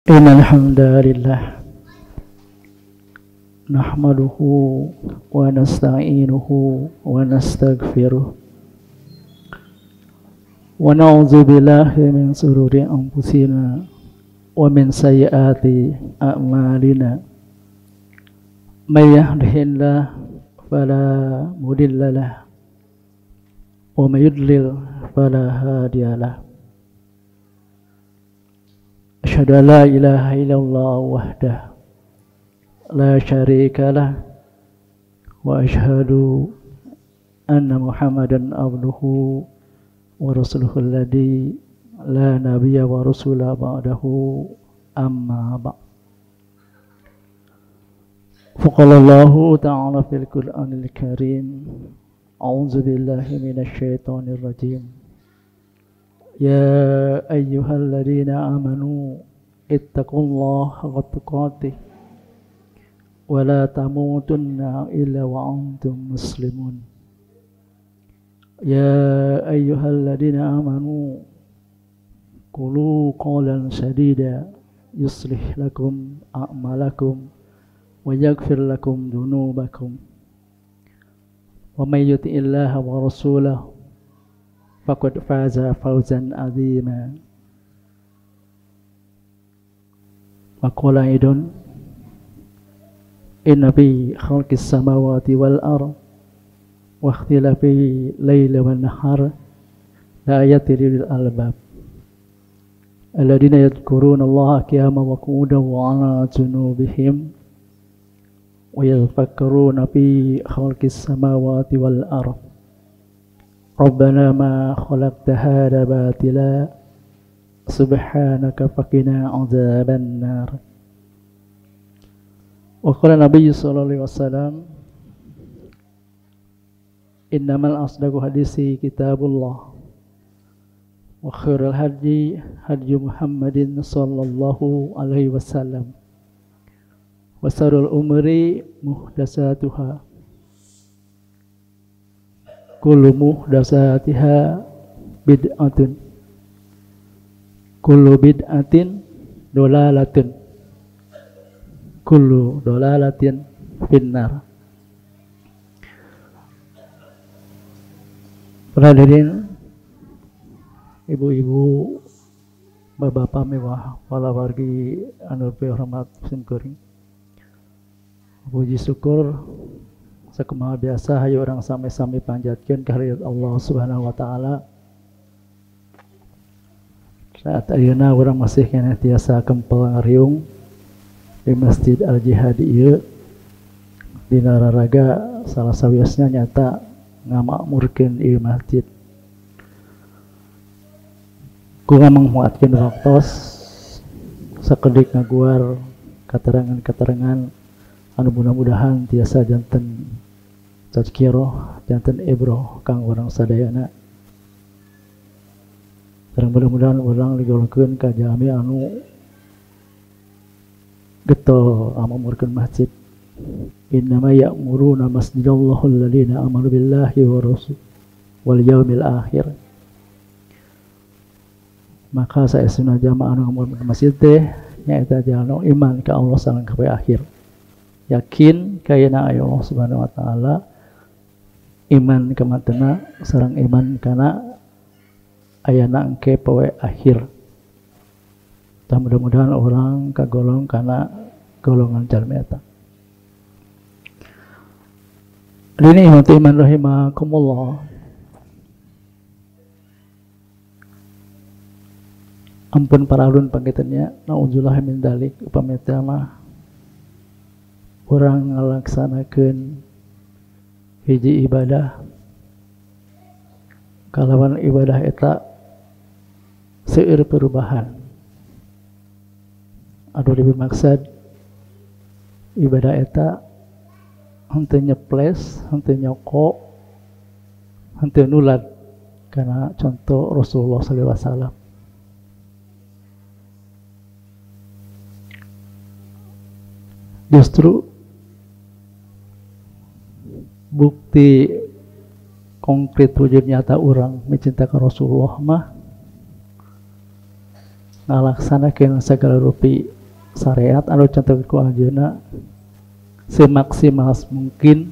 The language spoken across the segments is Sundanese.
إن الحمد لله نحمده ونستعينه ونستغفره ونعوذ بالله من شرور أنفسنا ومن سيئات أعمالنا من يهده الله فلا مضل له ومن يضلل فلا هادي له أشهد أن لا إله إلا الله وحده لا شريك له وأشهد أن محمدا عبده ورسوله الذي لا نبي ورسول بعده أما بعد فقال الله تعالى في القرآن الكريم أعوذ بالله من الشيطان الرجيم يا أيها الذين آمنوا اتقوا الله حق تقاته ولا تموتن إلا وأنتم مسلمون يا أيها الذين آمنوا قولوا قولا سديدا يصلح لكم أعمالكم ويغفر لكم ذنوبكم ومن يطع الله ورسوله فقد فاز فوزا عظيما وقال أيضا إن في خلق السماوات والأرض واختلاف الليل والنهار لآيات لأولي الألباب الذين يذكرون الله قياما وقعودا وعلى جنوبهم ويتفكرون في خلق السماوات والأرض ربنا ما خلقت هذا باطلا سبحانك فقنا عذاب النار. وقال النبي صلى الله عليه وسلم إنما الأصدق حديث كتاب الله وخير الهدي هدي محمد صلى الله عليه وسلم وشر الأمور محدثاتها كل محدثاتها بدعة كل بدعة ضلالة كل ضلالة في النار. Para hadirin, ibu-ibu, bapak-bapak mewah, walawargi anu hormat simkuring. Puji syukur sakumaha biasa hayu urang sami-sami panjatkeun ka Allah Subhanahu wa taala. Saat ayeuna urang masih keneh tiasa kempel ngariung di Masjid Al-Jihad ieu dina raraga salah sawiosna nyata ngamakmurkeun ieu masjid. Ku ngamangmuatkeun waktos sakedik ngaguar katerangan-katerangan anu mudah-mudahan tiasa janten tazkirah, janten ibroh kang urang sadayana. Sareng mudah-mudahan urang digolongkeun ka jalmi anu getol ngamakmurkeun masjid. Innama ya'muruna masjidallahi alladziina amanu billahi wa rasul wal yaumil akhir. Maka saestuna jamaah anu ngamakmurkeun masjid teh nyaeta jalma iman ka Allah sareng ka poe akhir. Yakin kayana aya Allah Subhanahu wa taala, iman ka matena sareng iman kana ayana engke poe akhir. Tah mudah-mudahan orang kagolong kana golongan jalmi eta. Ini iman rahimakumullah. Ampun para alun panggitannya, naudzubillah min dzalik, upami teh mah urang ngalaksanakeun hiji ibadah kalawan ibadah eta seueur perubahan. Aduh lebih maksad ibadah eta henteu nyeples, henteu nyoko, henteu nulad karena contoh Rasulullah sallallahu alaihi wasallam. Justru bukti konkret wujud nyata orang mencintakan Rasulullah mah ngalaksanakeun sagala rupi syariat anu contoh ku anjeunna semaksimal mungkin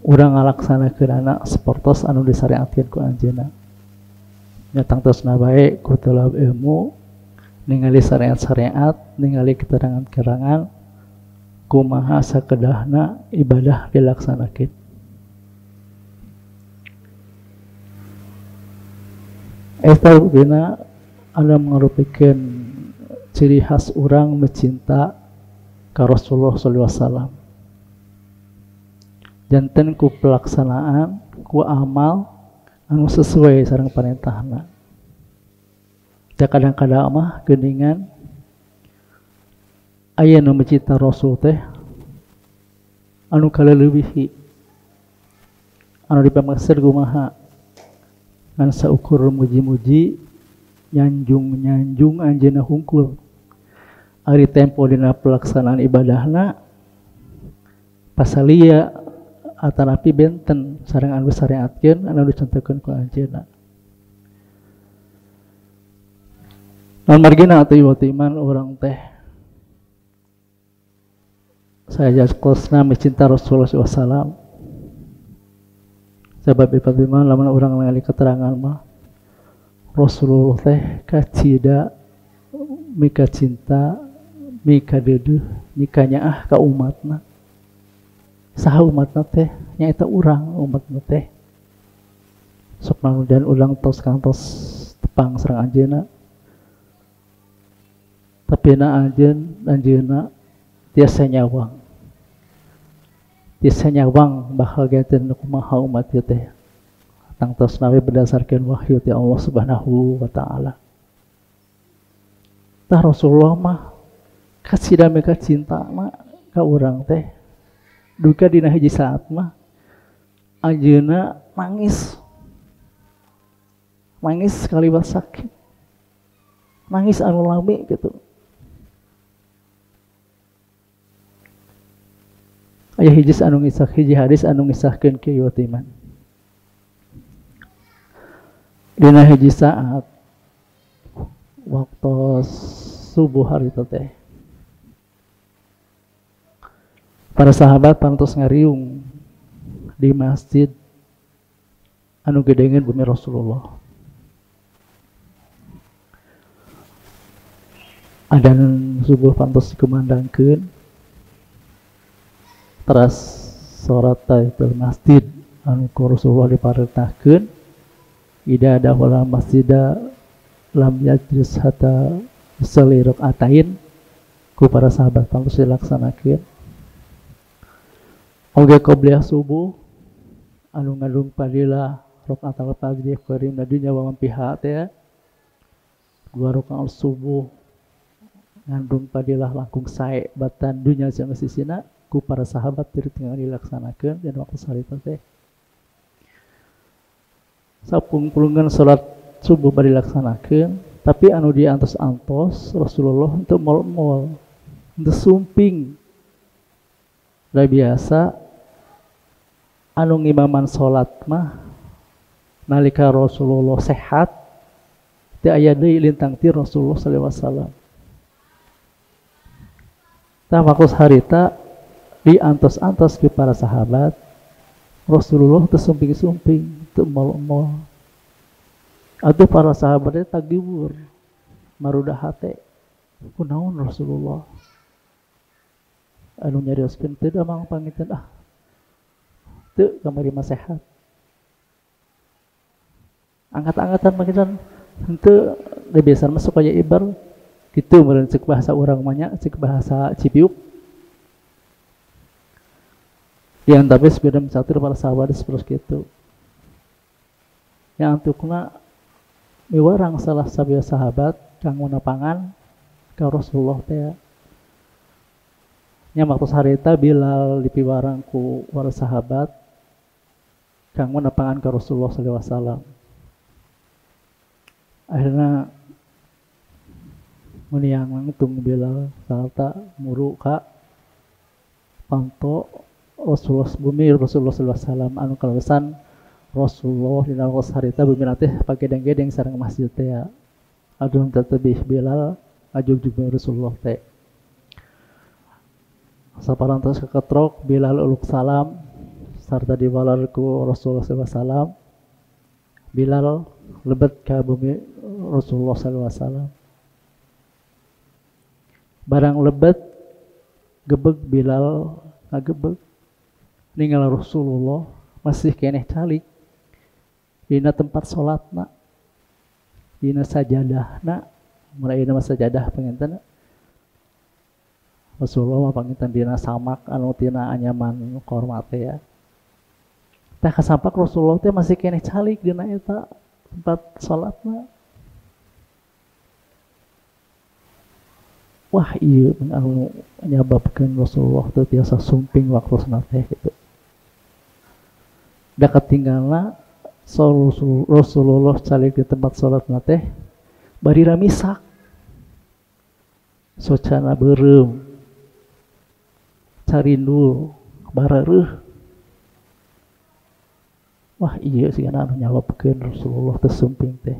urang ngalaksanakeun sapertos anu disyariatkeun ku anjeunna. Nya tangtosna bae ku tolab ilmu, ningali syariat-syariat, ningali keterangan-keterangan kumaha sakedahna ibadah dilaksanakeun. Eta rupina anu ngarupikeun ciri khas urang mencinta ka Rasulullah sallallahu alaihi wasallam. Janten ku pelaksanaan, ku amal anu sesuai sareng parentahna. Da kadang-kadang mah geuningan aya nu mencinta Rasul teh anu kaleulewihi, anu dipamaksud kumaha ngan saukur muji-muji nyanjung-nyanjung anjeunna hungkul. Ari tempo dina pelaksanaan ibadahna pasalia atanapi benten sareng anu syariatkeun anu dicontohkeun ku anjeunna. Naon margina atuh ieu iman urang teh saya kosna mencinta Rasulullah sallallahu alaihi wasallam. Sebab iman lamun urang ningali keterangan mah Rasulullah teh kacida mika cinta mika deudeuh mika nyaah ka umatna. Saha umatna teh nyaeta urang umatna teh. Sok dan ulang tos kantos tepang sareng anjeunna. Tapi na anjeunna tiasa nyawang. Tiasa nyawang bakal ganten kumaha umat ieu teh. Tangtos nawi berdasarkan wahyu ti Allah Subhanahu wa taala. Tah Rasulullah mah kasida meka cinta mah ka urang teh. Duka dina hiji saat mah anjeunna nangis. Nangis kaliwat sakit. Nangis anu lami gitu. Aya hiji anu ngisah hiji hadis anu ngisahkeun ke ieu iman. Dina hiji saat waktu subuh hari teh para sahabat pantos ngariung di masjid anu gedengeun bumi Rasulullah. Adan subuh pantos dikumandangkeun, teras sholat tahiyatul masjid anu ku Rasulullah diparentahkeun, ida dakhala masjida lam yajlis hatta yusalli rakaatain, ku para sahabat pantos dilaksanakeun. Oge qobliyah subuh anu ngandung fadilah rakaat al-fajr khairin dunya wa man fiha teh, dua rakaat subuh ngandung fadilah langkung sae batan dunya jeung sisina ku para sahabat tinggal dilaksanakeun dan waktu harita teh. Sapungpulungan salat subuh bari dilaksanakeun, tapi anu diantos-antos Rasulullah untuk mol-mol, untuk sumping. Da biasa anu ngimaman salat mah nalika Rasulullah sehat teu aya deui lintang ti Rasulullah sallallahu alaihi wasallam. Tah waktu harita diantos-antos ke para sahabat Rasulullah teu sumping-sumping, teu mol-mol. Atuh para sahabatnya tagibur marudah hate kunaon Rasulullah anu nyarioskeun teu damang panginten ah teu kamari mah sehat. Angkat-angkatan panginten henteu biasa mah sok aya ibar kitu meureun ceuk bahasa urang mah nya, ceuk bahasa Cibiuk. Yang tapi sebelum satu para sahabat seperti itu. Yang antukna miwarang salah sabieu sahabat kanggo napangan ka Rasulullah teh. Nya waktu harita Bilal dipiwarang ku para sahabat kanggo napangan ka Rasulullah sallallahu alaihi wasallam. Akhirna meniang langtung Bilal salta muru ka panto Rasulullah bumi Rasulullah sallallahu alaihi wasallam anu kaleresan Rasulullah dina waktu harita bumi teh pagedeng-gedeng sareng masjid teh. Aduh tetebih Bilal ajugjug Rasulullah teh. Saparantos keketrok Bilal uluk salam sarta diwalar ku Rasulullah sallallahu alaihi wasallam. Bilal lebet ka bumi Rasulullah sallallahu alaihi wasallam. Barang lebet gebeg Bilal ngagebeg ninggal Rasulullah masih keneh calik dina tempat salatna, dina sajadahna, mun ayeuna mah sajadah panginten. Rasulullah mah panginten dina samak anu tina anyaman korma teh ya. Tah kasampak Rasulullah teh masih keneh calik dina eta tempat salatna. Wah ieu anu nyababkeun Rasulullah teh tiasa sumping waktosna teh kitu. Da katinggalna Rasulullah calik di tempat salatna teh bari ramisak. Socana beureum, carindul, bareureeh. Wah ieu sigana anu nyababkeun Rasulullah teh sumping teh.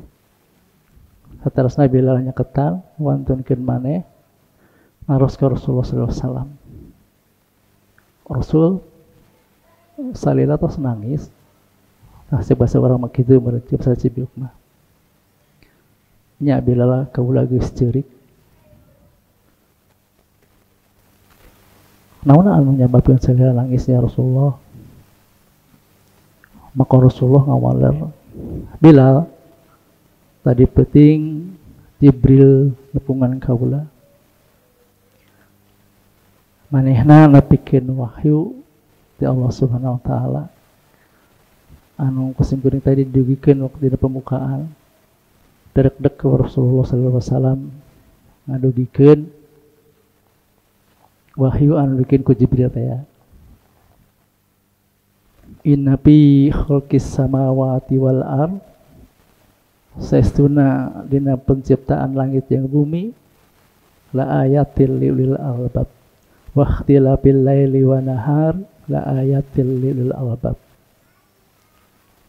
Saterasna Bilal nyaketan wantunkeun maneh naros ka Rasulullah sallallahu alaihi wasallam. Rasul salila tos nangis. Nah, sebasa urang mah kitu meureun basa Cibiuk mah. Nya Bilal kaula geus ceurik. Naon anu nyababkeun salila nangis ya Rasulullah? Maka Rasulullah ngawaler, Bilal, tadi peuting Jibril nepungan kaula. Manehna nepikeun wahyu ti Allah Subhanahu wa taala. Anu kusim kuring tadi didugikeun waktu dina pembukaan. Derek-dek ke Rasulullah sallallahu alaihi wasallam ngadugikeun wahyu anu dugikeun ku Jibril teh ya. Inna fi khalqis samawati wal ard, saestuna dina penciptaan langit yang bumi, la ayatil lil albab wa ikhtilafil laili wa nahar la ayatil lil albab.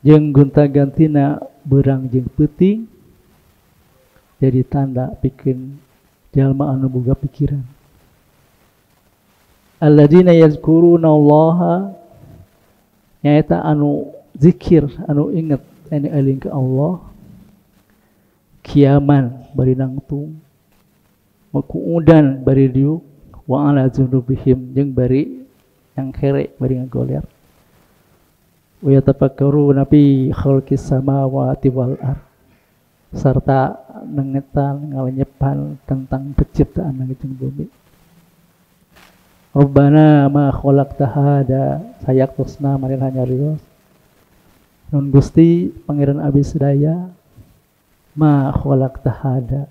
Jeung gonta-gantina beurang jeung peuting jadi tanda pikeun jalma anu boga pikiran. Alladzina yazkuruna Allaha, nyaeta anu zikir, anu inget anu eling ka Allah, kiaman bari nangtung, wa qu'udan bari diuk, wa ala junubihim jeung bari nyangkere bari ngagoler, wa yatafakkaruna fi khalqis samawati wal ard, sarta nengetan ngalenyepan tentang penciptaan langit jeung bumi. Rabbana ma khalaqta hada, sayaktosna manehna nyarios nun Gusti Pangeran abdi sadaya, ma khalaqta hada,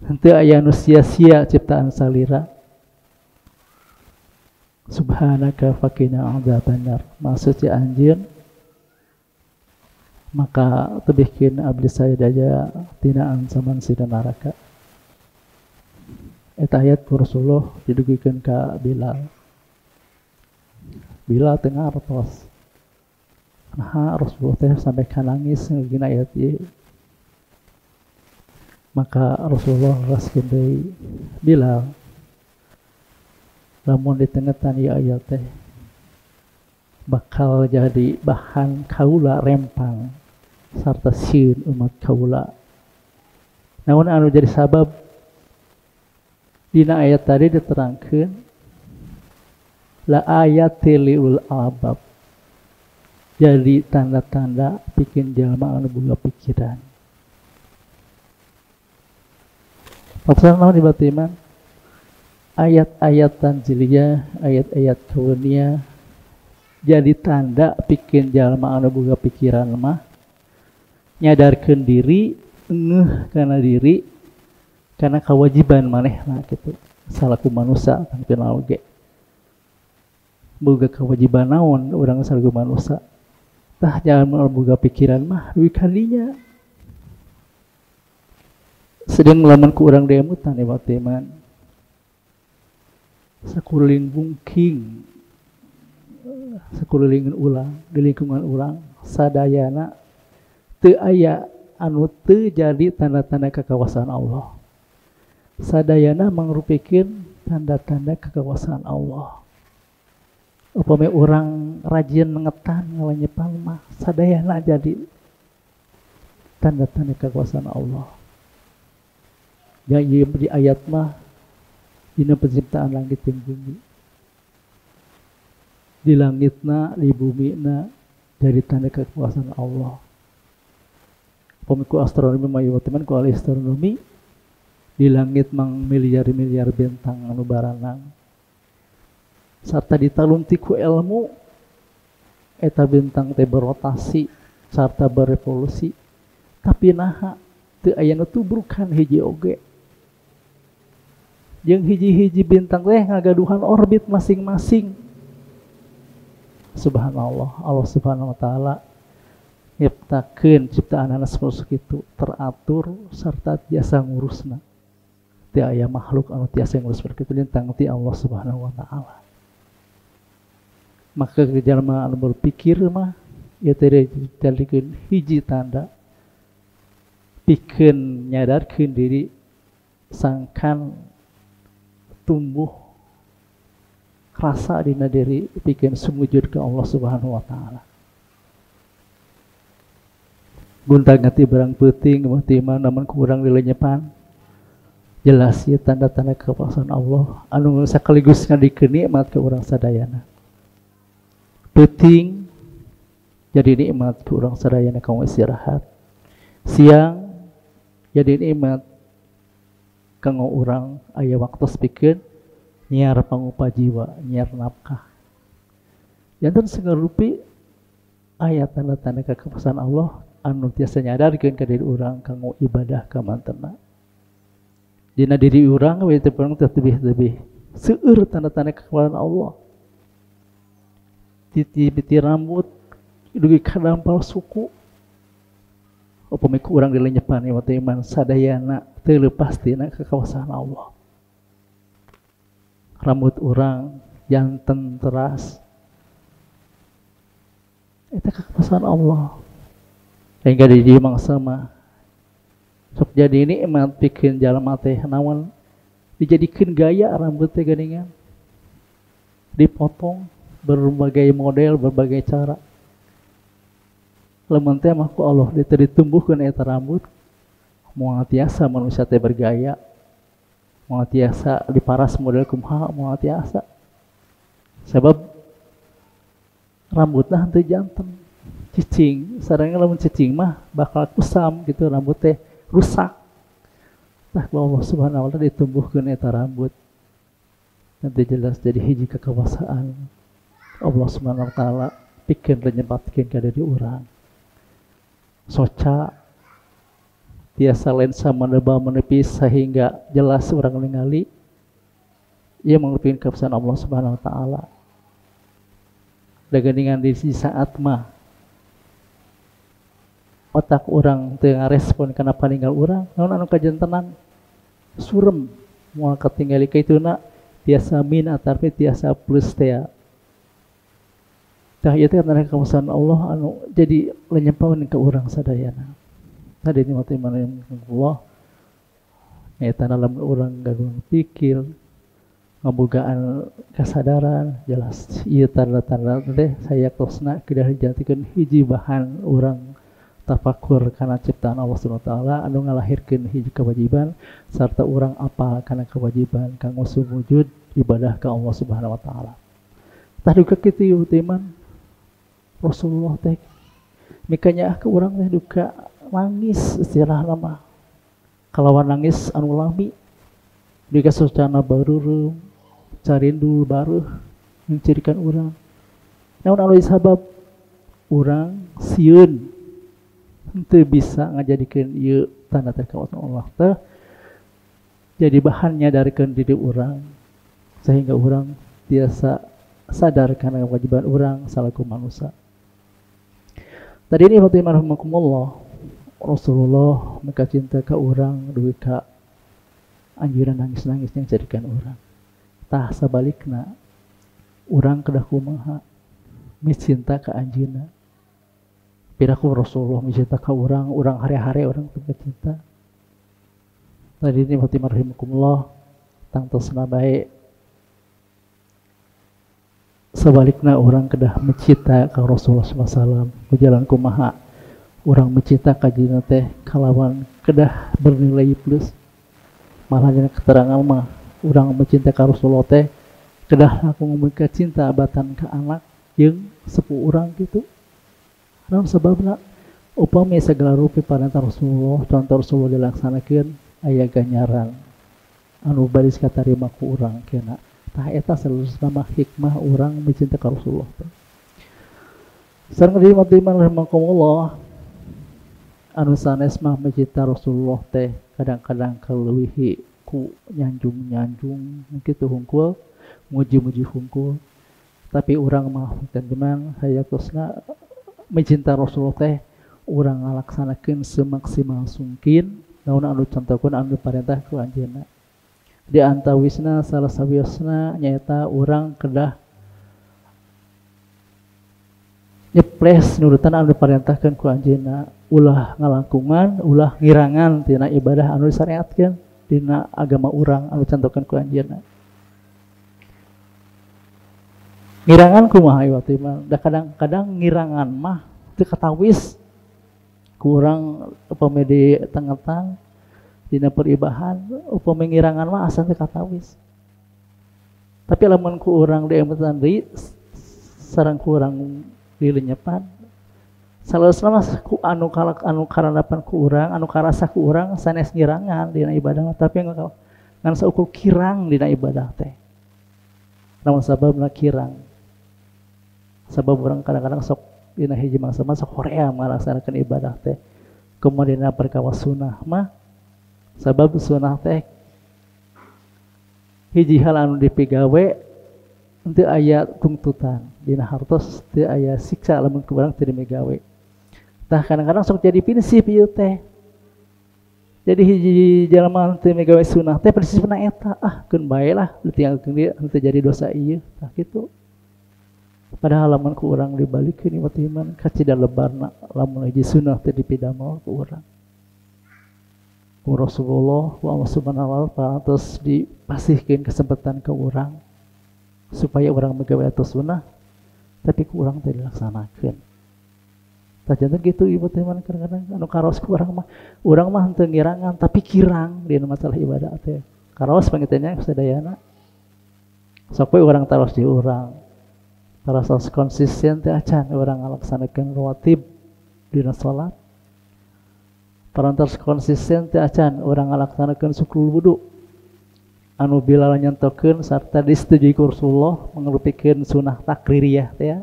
henteu aya nu sia-sia ciptaan salira. Subhanaka faqina adzabannar, maksud si anjeun maka tebihkeun abdi sadaya tina ancaman sida neraka. Eta ayat ku Rasulullah didugikeun ka Bilal. Bilal teu ngartos. Nah, Rasulullah teh sampai ka nangis ngeugeun ayat ieu. Maka Rasulullah raskeun deui, Bilal, lamun ditengetan ieu ayat teh bakal jadi bahan kaula rempang sarta sieun umat kaula. Naon anu jadi sabab? Dina ayat tadi diterangkeun la ayatil lil albab, jadi tanda-tanda bikin jalma anu boga pikiran. Maksudna naon di iman? Ayat-ayat tanziliyah, ayat-ayat kauniyah jadi tanda bikin jalma anu boga pikiran mah nyadarkeun diri, ngeuh kana diri, karena kewajiban manehna gitu salaku manusia tangkeun oge boga kewajiban naon urang salaku manusia. Tah jangan boga pikiran mah duwi kalinya. Sedang lamun ku urang demutan iman sakuliling bungking, sakulilingan urang di lingkungan urang sadayana teu aya anu teu jadi tanda-tanda kekuasaan Allah. Sadayana mangrupikeun tanda-tanda kekuasaan Allah. Upami urang rajin ngetan ngalenyepan mah sadayana jadi tanda-tanda kekuasaan Allah. Ya ieu di ayat mah dina penciptaan langit jeung bumi. Di langitna, di bumina jadi tanda kekuasaan Allah. Upami ku astronomi mah ieu teman ku ahli astronomi di langit mang miliar-miliar bintang anu baranang. Sarta ditalunti ku ilmu eta bintang teh berotasi sarta berevolusi, tapi naha teu aya nu tubrukan hiji oge. Jeung hiji-hiji bintang teh ngagaduhan orbit masing-masing. Subhanallah, Allah Subhanahu wa taala nyiptakeun ciptaanana sapertos kitu teratur serta tiasa ngurusna. Teu aya makhluk anu tiasa ngurus saperti kitu lintang ti Allah Subhanahu wa taala. Maka jalma anu berpikir mah ieu teh dijadikeun hiji tanda pikeun nyadarkeun diri sangkan tumbuh rasa dina diri pikeun sumujud ka Allah Subhanahu wa taala. Gonta-ganti barang peuting mah mah namun kurang dilenyepan. Jelas ieu tanda-tanda kekuasaan Allah anu sakaligus ngadikeun nikmat ka urang sadayana. Peuting jadi nikmat ke urang sadayana kanggo istirahat. Siang jadi nikmat kanggo urang aya waktos pikeun nyiar pangupa jiwa, nyiar nafkah. Janten sagarupi aya tanda-tanda kekuasaan Allah anu tiasa nyadarkeun ka diri urang kanggo ibadah ka mantena. Dina diri urang we teu perang teh tebih-tebih seueur tanda-tanda kekuasaan Allah. Titi-titi rambut dugi ka dampal suku. Upami ku urang dilenyepan ieu teh iman sadayana teu leupas tina kekuasaan Allah. Rambut urang janten teras eta kekuasaan Allah. Hingga di dieu mangsa mah sok jadi nikmat pikeun jalma teh naon dijadikeun gaya rambut teh geuningan dipotong berbagai model, berbagai cara. Lamun teh mah ku Allah ditumbuhkeun eta rambut moal tiasa manusia teh bergaya, moal tiasa diparas model kumaha moal tiasa. Sebab rambutna henteu janten cicing, sareng lamun cicing mah bakal kusam gitu rambut teh rusak. Tah ku Allah Subhanahu wa taala ditumbuhkeun eta rambut. Nanti jelas jadi hiji kekuasaan Allah Subhanahu wa taala pikeun lenyepatkeun ka diri urang. Soca tiasa lensa menebal menipis sehingga jelas urang ningali ieu mangrupikeun kekuasaan Allah Subhanahu wa taala. Dageningan di saat mah otak urang teu ngarespon kana paninggal urang, naon anu kajentenan surem moal katingali ka ituna tiasa min atarpi tiasa plus teh. Tah ieu teh tanda kekuasaan Allah anu jadi lenyepaun ka urang sadayana. Tadi ni mati mana Allah nyaeta dalam urang gagung pikir ngabogaan kasadaran jelas ieu tanda-tanda teh sayakosna kedah dijadikeun hiji bahan urang tafakur kana ciptaan Allah Subhanahu wa taala anu ngalahirkeun hiji kewajiban sarta urang apal kana kewajiban kanggo sumujud ibadah ka Allah Subhanahu wa taala. Tah duka kitu ieu teh man Rasulullah teh mikanya ke urang teh duka nangis istilahna mah kalawan nangis anu lami duka socana barureum carindul baruh mencirikan urang naon anu sabab urang sieun henteu bisa ngajadikeun ieu tanda kekuasaan Allah teh jadi bahan nyadarkeun diri urang sehingga urang tiasa sadar karena kewajiban urang salaku manusia. Tadi ini Fatimah rahimakumullah, Rasulullah mereka cinta ke urang duwi ka anjuran nangis-nangis yang jadikan urang. Tah sabalikna urang kedah kumaha micinta ka anjeunna. Piraku Rasulullah mencinta ka urang, urang hare-hare urang teu cinta. Tadi ini fatimah rahimakumullah tangtosna bae sebalikna urang kedah mencinta ka Rasulullah sallallahu alaihi wasallam. Ku jalan kumaha urang mencinta ka dina teh kalawan kedah bernilai plus. Malah dina keterangan mah urang mencinta ka Rasulullah teh kedah langkung mika cinta batan ka anak jeung sepuh urang gitu. Naon sababna upami segala rupi parentah Rasulullah, contoh Rasulullah dilaksanakeun aya ganjaran anu baris katarima ku urang kena. Tah eta saleresna mah hikmah urang mencinta ka Rasulullah teh. Sareng deui matiman rahimakumullah anu sanes mah mencinta Rasulullah teh kadang-kadang kaleuwihi ku nyanjung-nyanjung kitu hungkul, muji-muji hungkul. Tapi urang mah teman hayatosna mencinta Rasulullah teh urang ngalaksanakeun semaksimal mungkin naon anu contohkeun anu parentah ku anjeunna. Di antawisna salah sawiosna nyaeta urang kedah nyeples nurutan anu diparentahkeun ku anjeunna, ulah ngalangkungan, ulah ngirangan tina ibadah anu disyariatkeun dina agama urang anu contohkeun ku anjeunna. Ngirangan kumaha ieu teh mah? Da kadang-kadang ngirangan mah teu katawis kurang upami di tengetang dina peribahan upami ngirangan mah asa teu katawis. Tapi lamun ku urang diemutan deui sareng ku urang dilenyepan saleresna mah ku anu kalak anu karandapan ku urang anu karasa ku urang sanes ngirangan dina ibadah mah, tapi ngan saukur kirang dina ibadah teh. Namun sababna kirang. Sabab orang kadang-kadang sok dina hiji mangsa mah sok hoream ngalaksanakeun ibadah teh. Kemudian perkara sunah mah sabab sunah teh hiji hal anu dipigawe teu aya tungtutan dina hartos teu aya siksa lamun ku urang teu digawe. Tah kadang-kadang sok jadi prinsip ieu teh. Jadi hiji jalma teu migawe sunah teh prinsipna eta, ah keun bae lah ditinggalkeun deui teu jadi dosa ieu tah kitu. Padahal lamun ku urang dibalikeun ieu teh iman kacida lebarna lamun hiji sunah teh dipidamel ku urang. Ku Rasulullah wa Allah Subhanahu wa taala terus dipasihkeun kesempatan ke urang supaya urang migawe eta sunah tapi ku urang teh dilaksanakeun. Tah janten kitu ieu teh iman kadang-kadang anu karaos ku urang mah henteu ngirangan tapi kirang dina masalah ibadah teh. Karaos pangitenya sadayana. Sok we urang taros di urang. Taros konsisten teh acan urang ngalaksanakeun rawatib dina salat. Parantos konsisten teh acan urang ngalaksanakeun syukrul wudu. Anu bila nyentokeun sarta disetujui ku Rasulullah mangrupikeun sunah takririyah teh ya.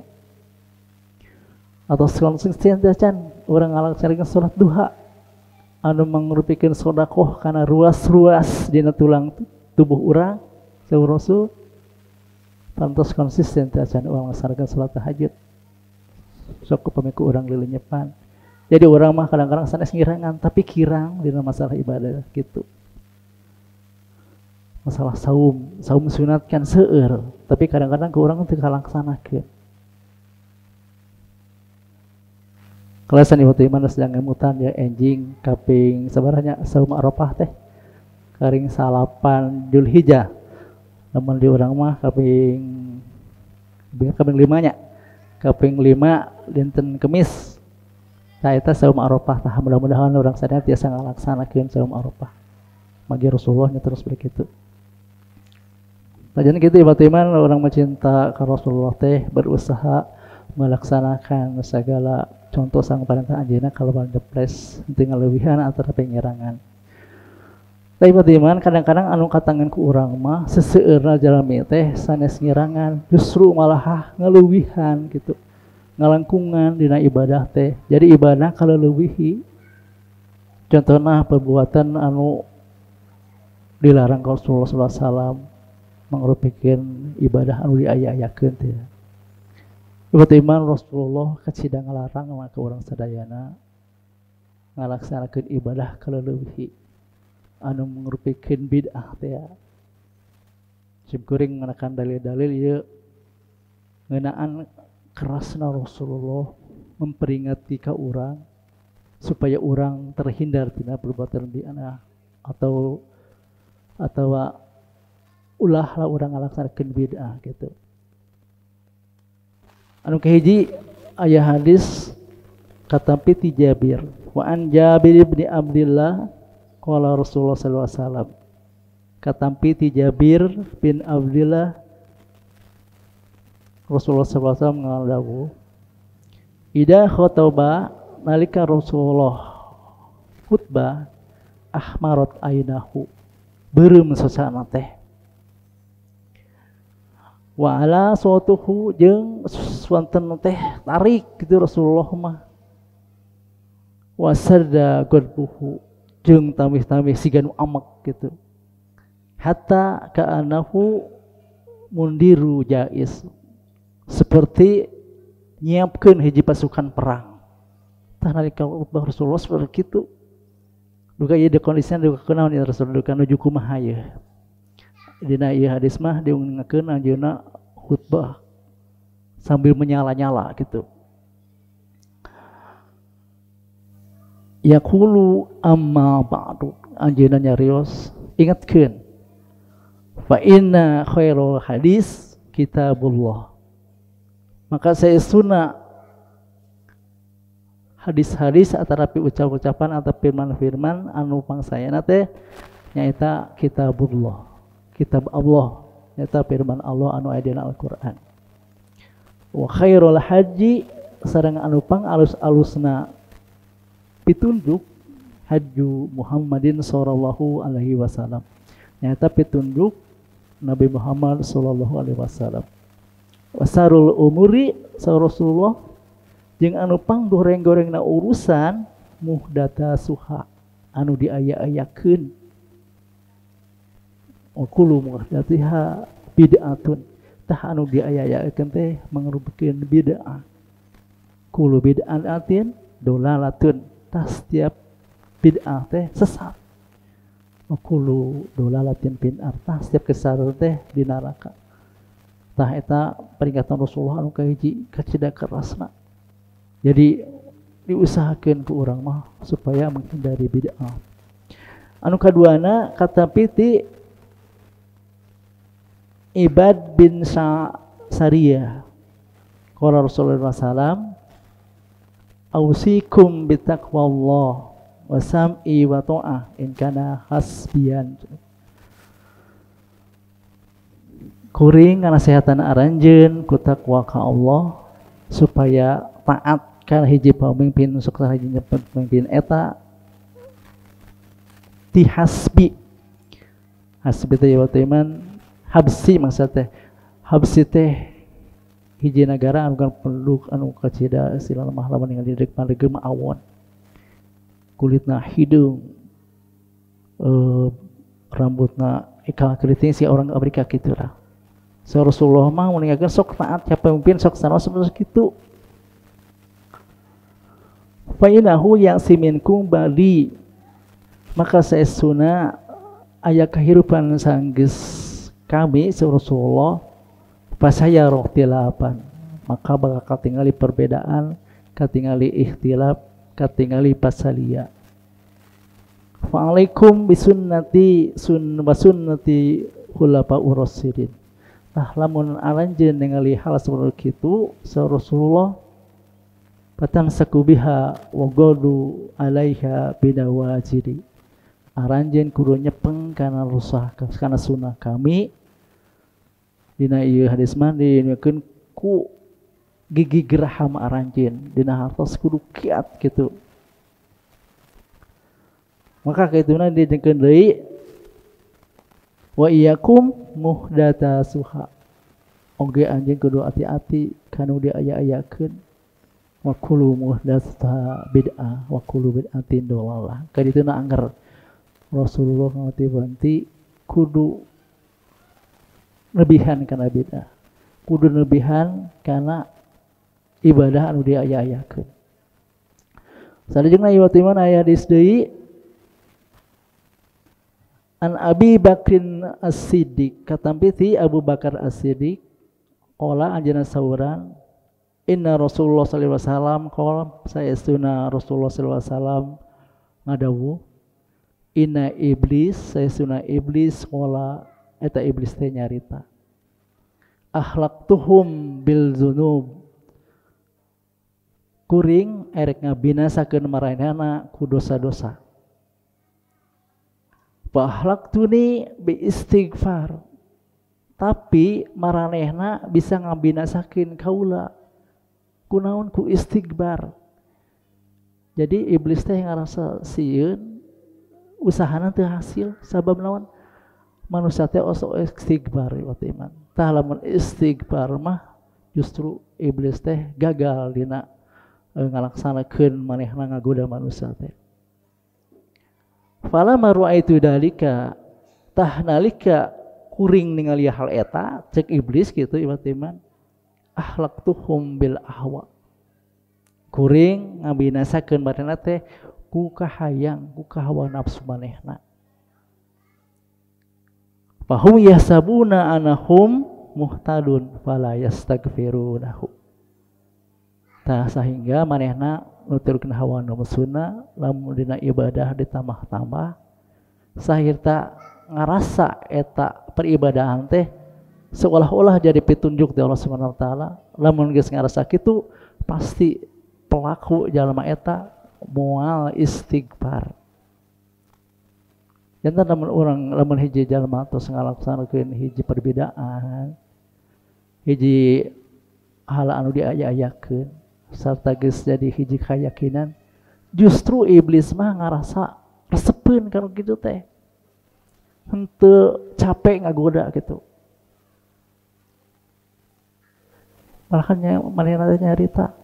Atau konsisten teh acan urang ngalaksanakeun salat duha anu mangrupikeun sedekah kana ruas-ruas dina tulang tubuh urang saur Rasul. Pantos konsisten teh acan urang ngalaksanakeun salat tahajud. Sok upami ku urang lilenyepan. Jadi urang mah kadang-kadang sanes ngirangan tapi kirang dina masalah ibadah gitu. Masalah saum, saum sunat kan seueur, tapi kadang-kadang ku urang teu kalaksanakeun. Kalasan ibu teh mana sedang ngemutan ya enjing kaping sabaranya saum Arafah teh karing 9 Dzulhijjah. Lamun di urang mah kaping 5 nya. Kaping 5 dinten Kemis. Tah eta saum Arafah tah mudah-mudahan urang sadaya tiasa ngalaksanakeun saum Arafah. Magi Rasulullah nya terus begitu. Tah janten kitu ibu teh mah urang mencinta ka Rasulullah teh berusaha melaksanakan segala contoh sang parentah anjeunna kalau depres henteu ngaleuwihan antara pengirangan. Tapi iman kadang-kadang anu katangan ku urang mah seseueurna jalmi teh sanes ngirangan justru malah ngaleuwihan gitu. Ngalangkungan dina ibadah teh. Jadi ibadah kaleuwihi. Contohna perbuatan anu dilarang ku Rasulullah sallallahu alaihi wasallam mangrupikeun ibadah anu diaya-ayakeun teh. Iman Rasulullah kacida ngalarang mah ka urang sadayana ngalaksanakeun ibadah kaleuwihi anu mangrupikeun bid'ah teh. Sim kuring nganakan dalil-dalil ieu ngeunaan kerasna Rasulullah memperingati ka urang supaya urang terhindar tina perbuatan bid'ah atau ulah lah urang ngalaksanakeun bid'ah gitu. Anu kahiji aya hadis katampi ti Jabir, wa an Jabir bin Abdullah qala Rasulullah sallallahu alaihi wasallam. Katampi ti Jabir bin Abdullah Rasulullah sallallahu alaihi wasallam ngadawuh, ida khotbah nalika Rasulullah khutbah ahmarat ainahu, beureum sosana teh, wa ala sawtuhu jeung swanten teh tarik gitu Rasulullah mah, wasarda godbuhu jeung tamih-tamih siga nu amek gitu, hatta ka'anahu mundiru jais, seperti nyiapkeun hiji pasukan perang. Tah nalika khutbah Rasulullah seperti kitu. Duka ieu kondisina duka kunaon ieu Rasul duka nuju kumaha ieu. Dina ieu hadis mah diungeunkeun anjeunna khutbah sambil menyala-nyala gitu. Yaqulu amma ba'du, anjeunna nyarios ingatkeun, fa inna khairul hadis kitabullah. Maka saestuna hadis-hadis atarapi ucap-ucapan atau firman-firman anu pangsayana teh nyaeta kitabullah, kitab Allah, nyaeta firman Allah anu aya dina Al-Qur'an. Wa khairul haji sareng anu pang alus-alusna pitunjuk haju Muhammadin sallallahu alaihi wasallam, nyaeta pitunjuk Nabi Muhammad sallallahu alaihi wasallam. Wasarul umuri sa Rasulullah jeung anu pang goreng-gorengna urusan muhdata suha anu diaya-ayakeun, wa kullu muhdatiha bid'atun, tah anu diaya-ayakeun teh mangrupikeun bid'ah, kullu bid'atin dolalatun, tah setiap bid'ah teh sesat, wa kullu dolalatin finnar, tah setiap kesesatan teh di neraka. Tah eta peringatan Rasulullah anu kahiji kacida kerasna. Jadi diusahakeun ku urang mah supaya menghindari bid'ah. Anu kaduana katampi ti Ibad bin Sariyah qala Rasulullah sallam ausikum bitaqwallah wa sam'i wa ta'ah in kana hasbiyan. Kuring nganasehatan aranjeun ku takwa ka Allah supaya taat kana hiji pamimpin sok hiji pamimpin eta ti hasbi. Hasbi teh iman habsi maksud teh, habsi teh hiji nagara anu kan penduduk anu kacida sila lemah lamun ningali rek paregem awon, kulitna hidung, rambutna ikal keriting si orang Afrika kitu lah. So Rasulullah mah meninggalkan sok taat ka pemimpin sok sanaos seperti kitu. Fa innahu ya'si minkum bali, maka saestuna aya kahirupan sanggeus kami Rasulullah pasaya rohtilapan, maka bakal katingali perbedaan, katingali ikhtilaf, katingali pasalia. Fa alaikum bisunnati wa sunnati khulafaur rasyidin. Tah lamun aranjeun ningali hal saperti kitu Rasulullah patamsaku biha wa gadu alaiha binawajiri, aranjeun kudu nyepeng kana rusah kana sunnah kami. Dina ieu hadis mah dinukeun ku gigi geraham aranjeun dina hartos kudu kiat gitu. Maka kaituna dijengkeun deui wa iyyakum muhdatsatuha, oge anjeun kudu hati-hati kanu diaya-ayakeun, wa kullu muhdatsatuha bid'ah wa kullu bid'atin dhalalah. Kadituna angger Rasulullah ngawanti kudu lebihan kana bid'ah, kudu lebihan kana ibadah anu diaya-ayakeun. Salajengna ieu iman aya hadis deui an Abi Bakrin As-Siddiq, katampi ti Abu Bakar As-Siddiq qala anjeunna sauran Inna Rasulullah sallallahu alaihi wasallam qala saestuna Rasulullah sallallahu alaihi wasallam ngadawuh inna iblis saestuna iblis qala eta iblis teh nyarita akhlaqtuhum bil dzunub kuring erek ngabinasakeun maranehna ku dosa-dosa fa akhlaqtuni bi istighfar tapi maranehna bisa ngabinasakeun kaula kunaon ku istighfar. Jadi iblis teh ngarasa sieun usahana teu hasil sabab naon manusia teh osok istighfar waktu iman. Tah lamun istighfar mah justru iblis teh gagal dina ngalaksanakeun manehna ngagoda manusia teh. Fala maru'aitu dalika tah nalika kuring ningali hal eta cek iblis kitu iman ahlaqtuhum bil ahwa kuring ngabinasakeun manehna teh ku kahayang ku kahawa nafsu manehna fahum yahsabuna anahum muhtadun fala yastaghfirunahu tah sahingga manehna nuturkeun hawa nafsuna lamun dina ibadah ditambah-tambah sahirta ngarasa eta peribadahan teh seolah-olah jadi petunjuk di Allah Subhanahu wa taala. Lamun geus ngarasa kitu pasti pelaku jalma eta moal istighfar. Jantan lamun urang lamun hiji jalma tos ngalaksanakeun hiji perbedaan, hiji hal anu diaya-ayakeun sarta geus jadi hiji keyakinan, justru iblis mah ngarasa resepeun kana kitu teh. Henteu capek ngagoda kitu. Malahan manehna teh nyarita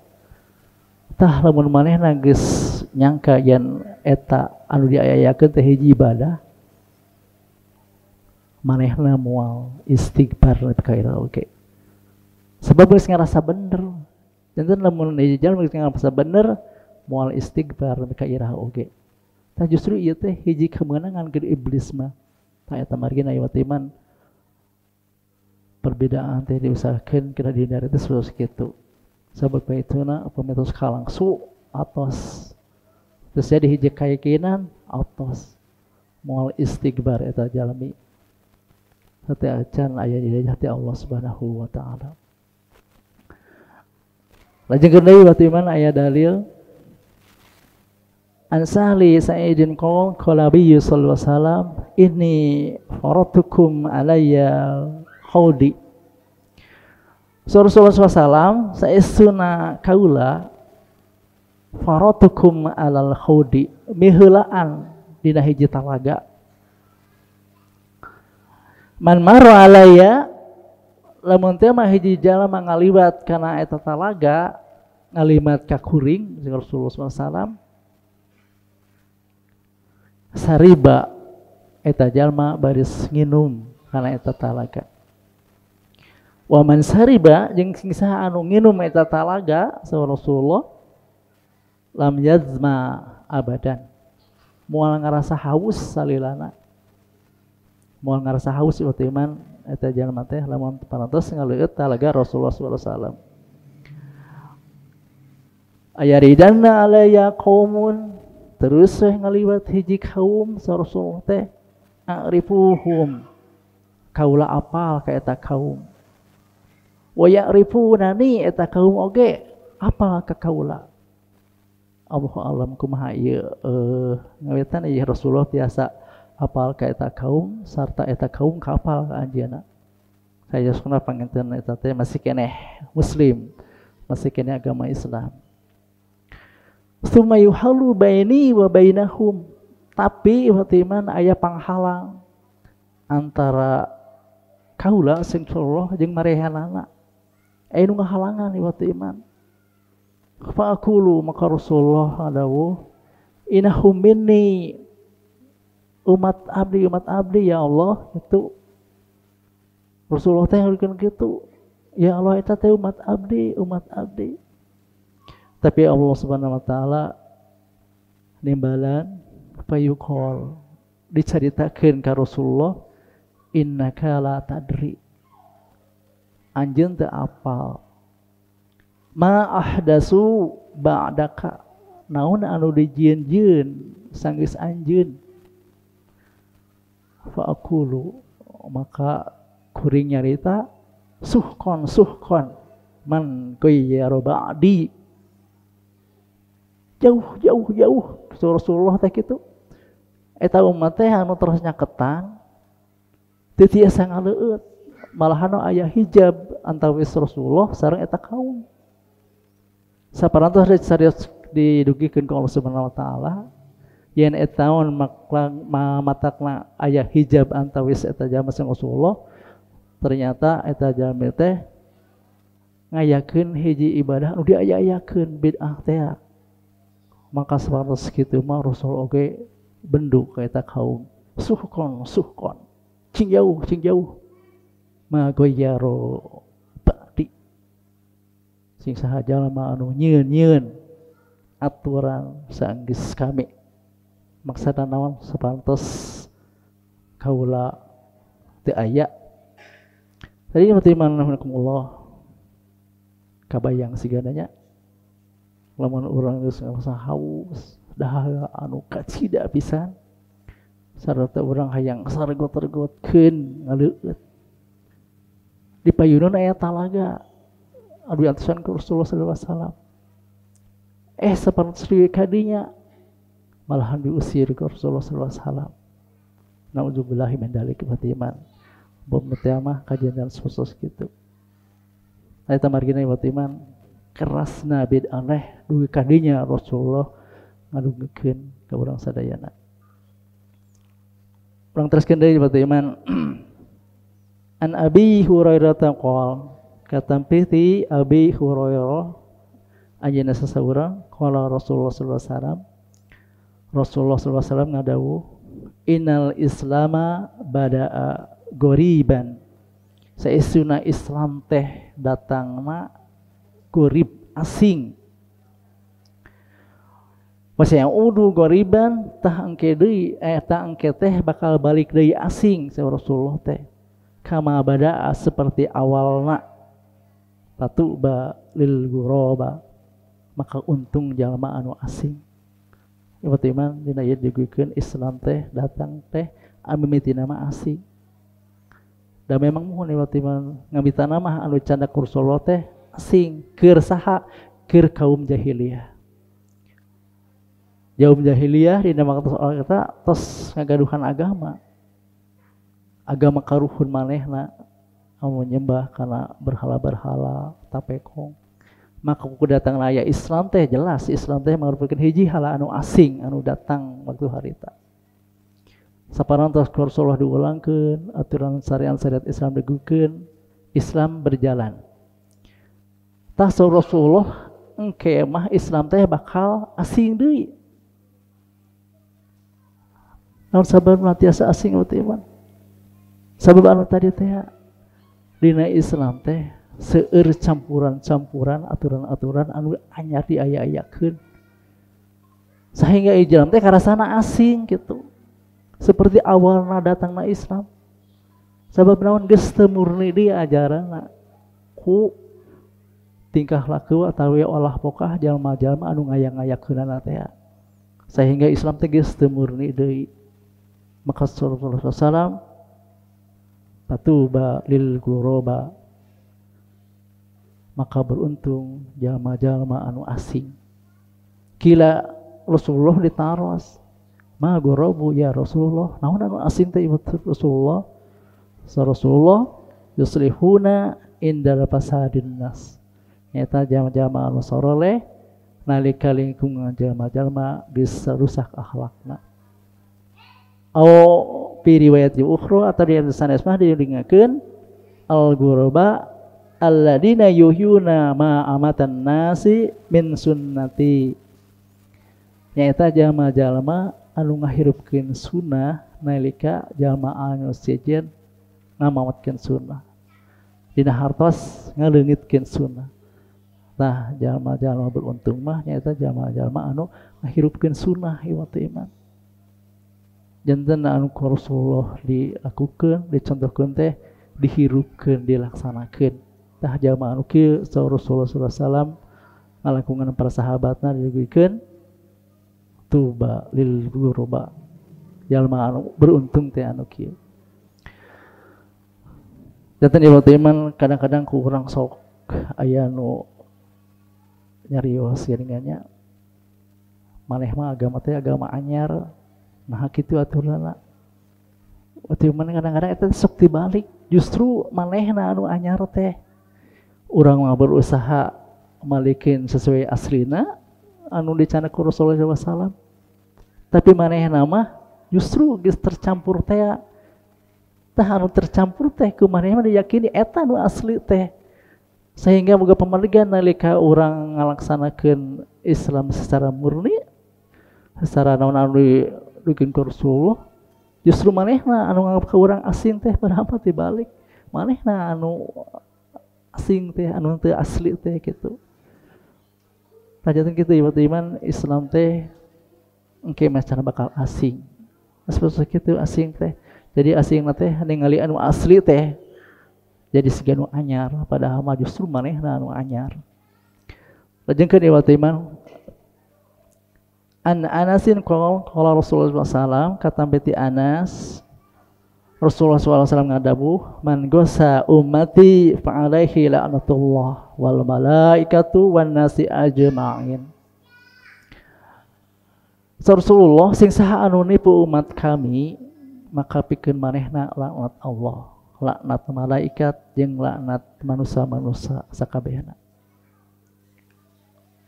tah lamun manehna geus nyangka yen eta anu diayakeun teh hiji ibadah manehna moal istighfar ka ira oge sebab geus ngarasa bener janten lamun hiji jalma geus ngarasa bener moal istighfar ka ira oge tah justru ieu teh hiji kemenangan keur iblis mah tah eta margina ieu iman perbedaan teh diusahakeun kena dihindari teh terus kitu sabab baituna upami tos kalangsu atos terus jadi hiji keyakinan atos moal istighfar eta jalmi hati acan aya di hati Allah Subhanahu wa taala. Lajeng deui batu iman aya dalil an Sahli Sa'idin qol qala bi sallallahu alaihi wasallam inni faratukum alayya haudi. Rasulullah SAW saestuna kaula faratukum alal haudi miheulaan dina hiji talaga man mara alaya lamun teh mah hiji jalma ngaliwat kana eta talaga ngalimat ka kuring Rasulullah SAW sariba eta jalma baris nginum kana eta talaga. Wa man sariba jeung sing saha anu nginum eta talaga saur Rasulullah lam yazma abadan moal ngarasa haus salilana moal ngarasa haus ieu iman eta jalma teh lamun parantos ngaleueut talaga Rasulullah sallallahu alaihi wasallam. Aya ridanna alaya qaumun terus we ngaliwat hiji kaum saur Rasulullah teh a'rifuhum kaula apal ka eta kaum wa ya'rifunani eta kaum oge apal ka kaula. Allahu alam kumaha ieu ngawetan ieu Rasulullah tiasa apal ka eta kaum sarta eta kaum kapal ka anjeunna. Sayosna panginten eta teh masih keneh muslim, masih keneh agama Islam. Summa yuhalu baini wa bainahum tapi iman aya panghalang antara kaula sing Allah jeung marehanana. Aya nu ngahalangan iwat iman. Fa aqulu maka Rasulullah dawuh inahum minni umat abdi ya Allah itu Rasulullah teh ngeukeun kitu ya Allah eta teh umat abdi tapi Allah Subhanahu wa taala nimbalan fayuqal dicaritakeun ka Rasulullah innaka la tadri anjeun teu apal Ma ahdasu ba'daka, naon anu dijieun-jieun sanggeus anjeun. Fa aqulu, maka kuring nyarita suhkon suhkon man ghayyara ba'di, jauh jauh jauh Rasulullah teh kitu. Eta umat teh anu terus nyaketan teu tiasa ngaleueut, malahan aya hijab antawis Rasulullah sareng eta kaum. Saparantos serius didugikeun ku Allah Subhanahu wa taala yen eta matakna aya hijab antawis eta jalma sareng Rasulullah, ternyata eta jalmi teh ngayakeun hiji ibadah anu diaya-ayakeun bid'ah teh. Maka saparantos kitu mah Rasul oge bendu ka eta kaum, suhkon suhkon, cing jauh cing jauh, ma ghayyaro ba'di, sing saha jalma anu nyieun-nyieun aturan saenggeus kami. Maksudna naon? Sapantos kaula teu aya. Tadi matiman rahimakumullah, kabayang sigananya lamun urang geus ngarasa haus dahaga anu kacida pisan sarta urang hayang sargot-sargotkeun ngaleueut di payunan aya talaga anu diantosan ku Rasulullah sallallahu alaihi wasallam, sapantos kadinya malahan diusir ku Rasulullah sallallahu alaihi wasallam. Nauzubillahi min dzalik iman. Bom teh mah kajian khusus kitu. Eta margina iman kerasna bid'ah dugi kadinya Rasulullah ngadugikeun ka urang sadayana. Urang teruskeun deui iman. An Abi Hurairah qol, katampi ti Abi Hurairah anjeunna sasaurang qala Rasulullah sallallahu alaihi wasallam, Rasulullah sallallahu alaihi wasallam ngadawuh innal islama bada'a goriban, saestuna Islam teh datangna gorib, asing. Masih yang udu goriban tah engke deui tah engke teh bakal balik deui asing saur Rasulullah teh. Kama bada'a, seperti awalna, patuba lil ghuraba, maka untung jalma anu asing. Ieu iman dina ieu diguikeun Islam teh datang teh amimitina mah asing. Da memang muhun ieu iman ngamitana mah anu candak Rasulullah teh asing keur saha? Keur kaum jahiliyah. Kaum jahiliyah dina waktu eta tos ngagaduhan agama. Agama karuhun manehna anu nyembah kana berhala-berhala tapekong. Maka ku datang aya Islam teh jelas Islam teh merupakan hiji hala anu asing anu datang waktu harita. Saparantos ku Rasulullah diulangkeun aturan syariat-syariat Islam digukeun, Islam berjalan. Tah Rasulullah engke mah Islam teh bakal asing deui. Naon sababna tiasa asing waktu iman? Sabab anu tadi teh dina Islam teh seueur campuran-campuran aturan-aturan anu anyar diaya-ayakeun sehingga Islam teh karasana asing gitu. Seperti awalna datangna Islam. Sabab naon geus teu murni deui ajaranna ku tingkah laku atawa olah pokah jalma-jalma anu ngaya-ngayakeunana teh. Sehingga Islam teh geus teu murni deui. Maka Rasulullah sallallahu patuba lil ghuraba, maka beruntung jalma-jalma anu asing. Kila Rasulullah ditaros, ma ghurabu ya Rasulullah, naon anu asing teh Rasulullah? Sa Rasulullah yuslihuna indal fasadin nas, nyata jalma-jalma anu saroleh nalika lingkungan jalma-jalma geus rusak akhlakna. Au fi riwayat ukhra atau di sanes mah dilingakeun al ghuraba alladina yuhyuna ma amatan nasi min sunnati, nyaeta jalma-jalma anu ngahirupkeun sunnah nalika jalma anu sejen ngamawatkeun sunnah dina hartos ngaleungitkeun sunnah. Tah jalma-jalma beruntung mah nyaeta jalma-jalma anu ngahirupkeun sunnah ieu teh iman. Janten anu ku Rasulullah dilakukeun, dicontohkeun teh dihirupkeun, dilaksanakeun. Tah jalma anu kieu saur Rasulullah sallallahu alaihi wasallam ngalangkungan para sahabatna didugikeun tuba lil ghuraba. Jalma anu beruntung teh anu kieu. Janten ieu iman kadang-kadang ku urang sok aya nu nyarios geuningannya maneh mah agama teh agama anyar nah kitu aturanna. Waktu iman kadang-kadang eta sok dibalik justru manehna anu anyar teh. Urang mah berusaha malikin sesuai aslina anu dicana ku Rasulullah sallallahu alaihi wasallam. Tapi manehna mah justru geus tercampur teh. Tah anu tercampur teh ku manehna diyakini eta anu asli teh. Sehingga boga pamaligan nalika urang ngalaksanakeun Islam secara murni, secara naon anu dibikin ku Rasulullah, justru manehna anu nganggap ka urang asing teh padahal mah dibalik. Manehna anu asing teh anu teu asli teh gitu. Tah janten kitu ieu iman Islam teh engke mah cara bakal asing. Sebab kitu asing teh. Jadi asing teh ningali anu asli teh jadi siga nu anyar padahal mah justru manehna anu anyar. Lajengkeun ieu iman An Anasin qala Rasulullah sallallahu alaihi wasallam katampi ti Anas Rasulullah sallallahu alaihi wasallam ngadabuh man gosa ummati fa alaihi la'natullah wal malaikatu wan nasi ajma'in. Rasulullah sing saha anu nipu umat kami maka pikeun manehna laknat Allah, laknat malaikat jeung laknat manusia-manusia sakabehna.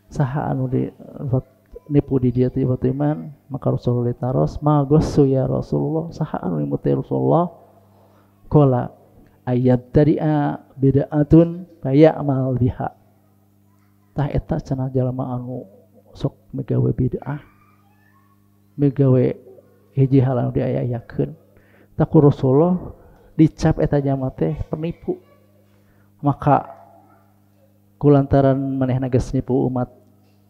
Saha anu di nipu di dia teh iman maka Rasulullah taros ma gosu ya Rasulullah saha anu nipu teh Rasulullah qala ayat tari'a bid'atun faya'mal biha. Tah eta cenah jalma anu sok migawe bid'ah migawe hiji hal anu diaya-ayakeun tah ku Rasulullah dicap eta jalma teh penipu. Maka kulantaran manehna geus nipu umat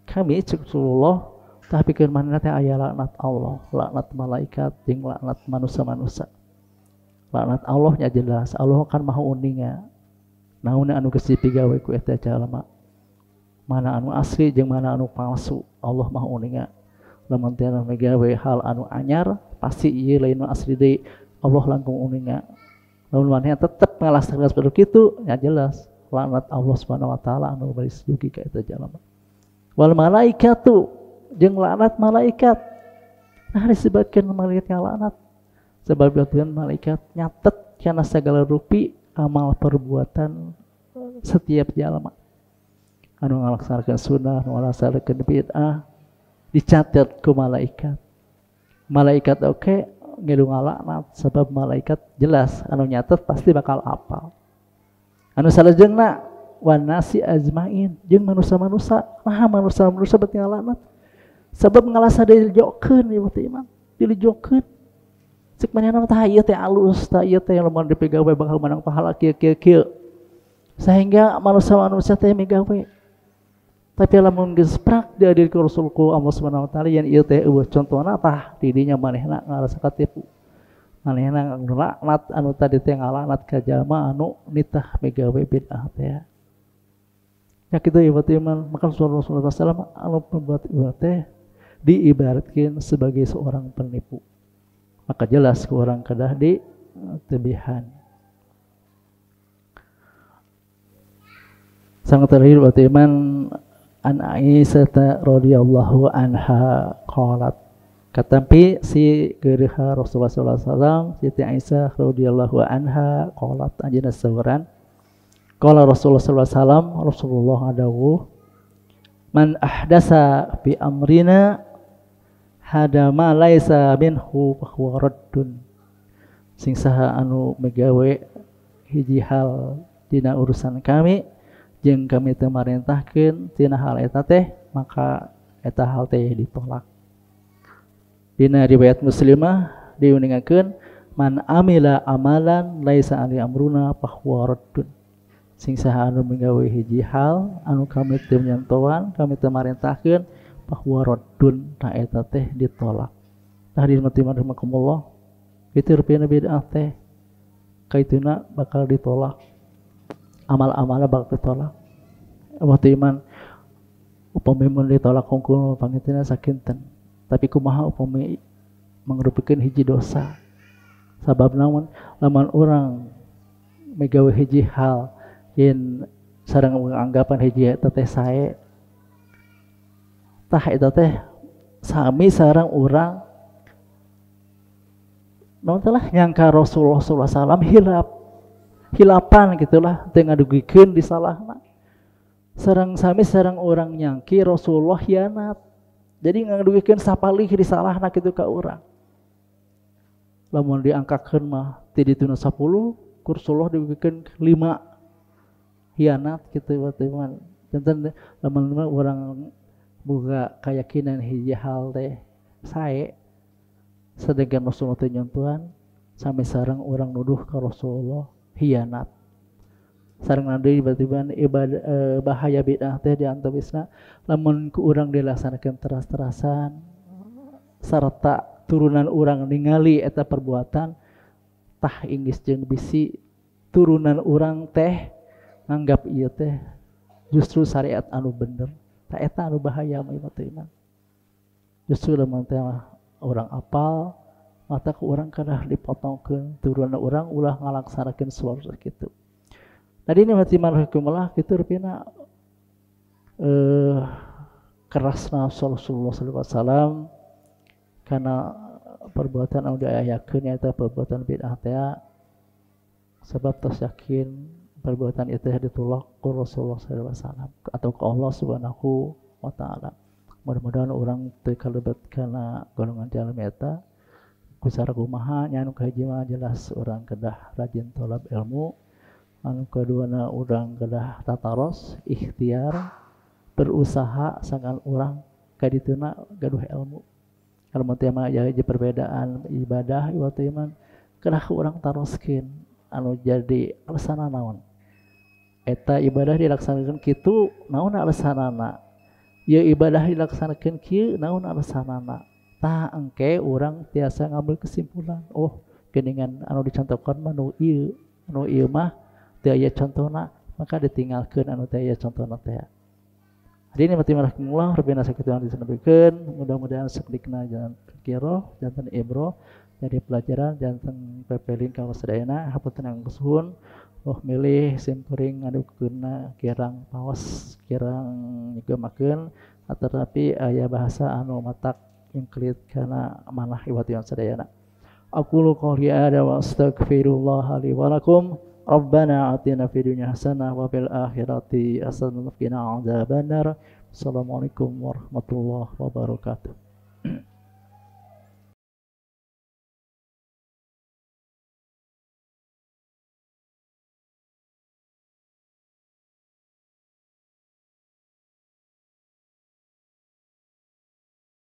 kami cek Rasulullah tah pikeun manehna teh aya laknat Allah, laknat malaikat jeung laknat manusia-manusia. Laknat Allah nya jelas, Allah kan maha uninga. Naon anu geus dipigawe ku eta jalma. Mana anu asli jeung mana anu palsu, Allah maha uninga. Lamun teh migawe hal anu anyar, pasti ieu lain nu asli deui, Allah langkung uninga. Lamun manehna tetep ngalaksanakeun seperti kitu, nya jelas laknat Allah Subhanahu wa taala anu baris dugi ka eta jalma. Wal malaikatu jeung laknat malaikat. Nah disebutkeun malaikat ngalaknat. Sebab Tuhan malaikat nyatet kana segala rupi amal perbuatan setiap jalma. Anu ngalaksanakeun sunnah, anu ngalaksanakeun bid'ah dicatat ku malaikat. Malaikat oke ngilu ngalaknat sebab malaikat jelas anu nyatet pasti bakal apal. Anu salajengna wan nasi azmain jeung manusia-manusia. Nah manusia-manusia berarti ngalaknat sebab ngalasa dijokeun ieu teh iman dijokeun cek manehna tah ieu teh alus tah ieu teh lamun dipigawe bakal menang pahala kieu kieu kieu sehingga manusia-manusia teh migawe. Tapi lamun geus prak diadir ku Rasulku Allah Subhanahu wa taala yen ieu teh eueuh contona tah di dinya manehna ngarasa katipu manehna ngalaknat anu tadi teh ngalaknat ka jalma anu nitah migawe bid'ah teh. Ya kitu ieu iman maka Rasulullah sallallahu alaihi wasallam anu pembuat ibarat teh diibaratkeun sebagai seorang penipu. Maka jelas ku urang kedah di tebihan. Sangat terakhir ieu iman an Aisyah radhiyallahu anha qalat katampi si geureuha Rasulullah sallallahu alaihi wasallam Siti Aisyah radhiyallahu anha qalat anjeunna sauran qala Rasulullah sallallahu alaihi wasallam Rasulullah adawuh man ahdasa fi amrina hada ma laisa minhu fa huwa raddun. Sing saha anu megawe hiji hal dina urusan kami jeung kami teu marentahkeun tina hal eta teh maka eta hal teh ditolak. Dina riwayat Muslimah diuningakeun man amila amalan laisa ali amruna fa huwa raddun. Sing saha anu migawe hiji hal anu kami teu nyantoan kami teu marentahkeun fa huwa raddun ta eta teh ditolak. Tah di rahimakumullah kitu rupina bid'ah teh kaituna bakal ditolak. Amal-amalna bakal ditolak. Waktu iman upami mun ditolak hungkul pangintenna sakinten. Tapi kumaha upami mangrupikeun hiji dosa. Sabab naon lamun urang megawe hiji hal yen sareng anggapan hiji eta teh sae, tah eta teh sami sareng urang naon teh lah nyangka Rasulullah sallallahu alaihi wasallam hilap hilapan gitulah teu ngadugikeun disalahna. Sareng sami sareng urang nyangki Rasulullah hianat. Jadi ngadugikeun sapalih disalahna kitu ka urang. Lamun diangkakeun mah ti dituna 10, ku Rasulullah dugikeun 5 hianat kitu berarti mah. Janten lamun urang boga keyakinan hiji hal teh sae, sedangkan Rasulullah teh nyontohan sami sareng urang nuduh ka Rasulullah hianat. Sareng deui berarti ibadah bahaya bid'ah teh di antawisna lamun ku urang dilaksanakeun teras-terasan sarta turunan urang ningali eta perbuatan, tah inggis jeung bisi turunan urang teh nganggap ieu teh justru syariat anu bener. Tah eta anu bahaya mah ieu teh iman. Justru lamun teh urang apal mata ku urang kadah dipotongkeun turunan urang ulah ngalaksanakeun suatu kitu. Tadi ini mati marhukumullah kitu rupina kerasna Rasulullah sallallahu alaihi wasallam karena perbuatan anu diayakeun nyaeta perbuatan bid'ah teh, sebab tos yakin perbuatan itu ditolak ku Rasulullah sallallahu alaihi wasallam atau ku Allah Subhanahu wa taala. Mudah-mudahan urang teu kalebet kana golongan jalmi eta. Ku cara kumaha nya anu kahiji mah jelas urang kedah rajin tolab ilmu, anu kaduana urang kedah tataros ikhtiar berusaha sangan urang kadituna gaduh ilmu. Kalau teh mah ya perbedaan ibadah ieu teh iman kedah urang taroskeun anu jadi alasanna naon. Eta ibadah dilaksanakeun kitu naon alasanana, ieu ibadah dilaksanakeun kieu naon alasanana. Tah engke urang tiasa ngambil kesimpulan, oh geuningan anu dicontohkeun mah nu ieu, anu ieu mah teu aya contona, maka ditinggalkeun anu teu aya contona teh. Hari ini mati marahkumullah rabbina sakitu anu disampaikan, mudah-mudahan sakdikna jangan kiro jantan ibro jadi pelajaran jantan pepeling ka sadayana. Hapunten ang suhun oh milih simkuring ngadukeunna kirang paos kirang nyegemakeun tetapi aya bahasa anu matak ingklit kana manah iwation sadayana. Aqulu qouli hadza wa astaghfirullah li wa lakum. Rabbana atina fid dunya hasanah wa fil akhirati hasanah wa qina adzabannar. Assalamualaikum warahmatullahi wabarakatuh.